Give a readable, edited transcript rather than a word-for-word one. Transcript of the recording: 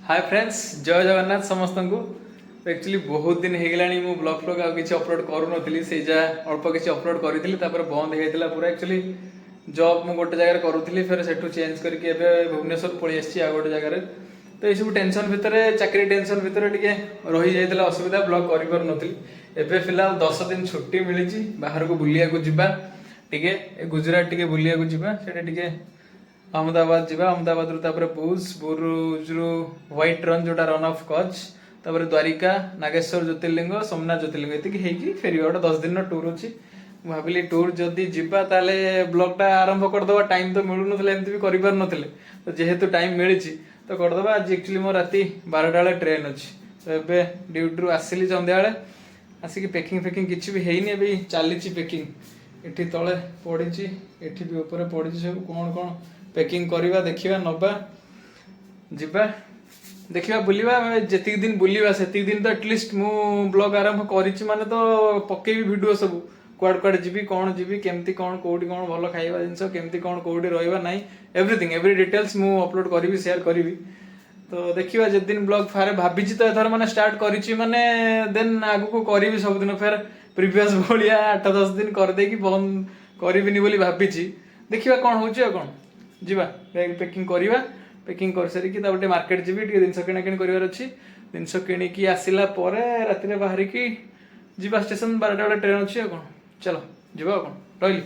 ହାଏ friends, ଜୟ ଜଗନ୍ନାଥ ସମସ୍ତଙ୍କୁ। Actually ବହୁତ ଦିନ ହେଇଗଲାଣି, ମୁଁ ବ୍ଲଗ୍ ଫ୍ଲଗ୍ ଆଉ କିଛି ଅପଲୋଡ଼ କରୁନଥିଲି। ସେଇ ଯାହା ଅଳ୍ପ କିଛି ଅପଲୋଡ଼ କରିଥିଲି, ତାପରେ ବନ୍ଦ ହେଇଯାଇଥିଲା ପୁରା। ଆକ୍ଚୁଆଲି ଜବ୍ ମୁଁ ଗୋଟେ ଜାଗାରେ କରୁଥିଲି, ଫେର ସେଠୁ ଚେଞ୍ଜ କରିକି ଏବେ ଭୁବନେଶ୍ୱର ପଳେଇ ଆସିଛି ଆଉ ଗୋଟେ ଜାଗାରେ। ତ ଏଇସବୁ ଟେନସନ୍ ଭିତରେ, ଚାକିରି ଟେନସନ୍ ଭିତରେ ଟିକେ ରହିଯାଇଥିଲା ଅସୁବିଧା, ବ୍ଲଗ୍ କରିପାରୁନଥିଲି। ଏବେ ଫିଲହାଲ 10 ଦିନ ଛୁଟି ମିଳିଛି, ବାହାରକୁ ବୁଲିବାକୁ ଯିବା ଟିକେ। ଏ ଗୁଜୁରାଟ ଟିକେ ବୁଲିବାକୁ ଯିବା। ସେଠି ଟିକେ ଅହମ୍ମଦାବାଦ ଯିବା, ଅହମ୍ମଦାବାଦରୁ ତାପରେ ଭୁଜ, ଭୁଜରୁ ହ୍ୱାଇଟ୍ ରନ୍ ଯୋଉଟା ରନ୍ ଅଫ୍ କଚ୍ଛ, ତାପରେ ଦ୍ୱାରିକା, ନାଗେଶ୍ୱର ଜ୍ୟୋତିର୍ଲିଙ୍ଗ, ସୋମନାଥ ଜ୍ୟୋତିର୍ଲିଙ୍ଗ, ଏତିକି ହେଇକି ଫେରିବା। ଗୋଟେ 10 ଦିନର ଟୁର୍ ଅଛି। ମୁଁ ଭାବିଲି ଟୁର୍ ଯଦି ଯିବା, ତାହେଲେ ବ୍ଲଗ୍ଟା ଆରମ୍ଭ କରିଦେବା। ଟାଇମ୍ ତ ମିଳୁନଥିଲା, ଏମିତି ବି କରିପାରୁନଥିଲେ। ତ ଯେହେତୁ ଟାଇମ୍ ମିଳିଛି ତ କରିଦେବା। ଆଜି ଆକ୍ଚୁଆଲି ମୋ ରାତି 12ଟା ବେଳେ ଟ୍ରେନ୍ ଅଛି। ତ ଏବେ ଡ୍ୟୁଟିରୁ ଆସିଲି ସନ୍ଧ୍ୟାବେଳେ, ଆସିକି ପ୍ୟାକିଂ ଫେକିଂ କିଛି ବି ହେଇନି, ଏବେ ଚାଲିଛି ପ୍ୟାକିଂ। ଏଠି ତଳେ ପଡ଼ିଛି, ଏଠି ବି ଉପରେ ପଡ଼ିଛି ସବୁ। କ'ଣ କ'ଣ ପ୍ୟାକିଂ କରିବା ଦେଖିବା, ନବା, ଯିବା, ଦେଖିବା, ବୁଲିବା। ଆମେ ଯେତିକି ଦିନ ବୁଲିବା, ସେତିକି ଦିନ ତ ଆଟଲିଷ୍ଟ ମୁଁ ବ୍ଲଗ୍ ଆରମ୍ଭ କରିଛି ମାନେ ତ ପକେଇବି ଭିଡ଼ିଓ ସବୁ। କୁଆଡ଼େ କୁଆଡ଼େ ଯିବି, କ'ଣ ଯିବି, କେମିତି କ'ଣ, କୋଉଠି କ'ଣ ଭଲ ଖାଇବା ଜିନିଷ, କେମିତି କ'ଣ, କୋଉଠି ରହିବା ନାହିଁ, ଏଭ୍ରିଥିଙ୍ଗ, ଏଭ୍ରି ଡିଟେଲ୍ସ ମୁଁ ଅପଲୋଡ଼ କରିବି, ସେୟାର କରିବି। ତ ଦେଖିବା ଯେଦିନ ବ୍ଲଗ୍ ଫାରେ ଭାବିଛି ତ ଏଥର ମାନେ ଷ୍ଟାର୍ଟ କରିଛି ମାନେ ଦେନ୍ ଆଗକୁ କରିବି ସବୁଦିନ। ଫେର ପ୍ରିଭିୟସ୍ ଭଳିଆ 8-10 ଦିନ କରିଦେଇକି ବନ୍ଦ କରିବିନି ବୋଲି ଭାବିଛି। ଦେଖିବା କ'ଣ ହଉଛି ଆଉ କ'ଣ। ଯିବା, ବ୍ୟାଗ୍ ପ୍ୟାକିଂ କରିବା। ପ୍ୟାକିଂ କରିସାରିକି ତାପରେ ଟିକେ ମାର୍କେଟ ଯିବି, ଟିକେ ଜିନିଷ କିଣାକିଣି କରିବାର ଅଛି। ଜିନିଷ କିଣିକି ଆସିଲା ପରେ ରାତିରେ ବାହାରିକି ଯିବା ଷ୍ଟେସନ। 12ଟା ବେଳେ ଟ୍ରେନ୍ ଅଛି ଆଉ କ'ଣ। ଚାଲ ଯିବା ଆଉ କ'ଣ, ରହିଲି।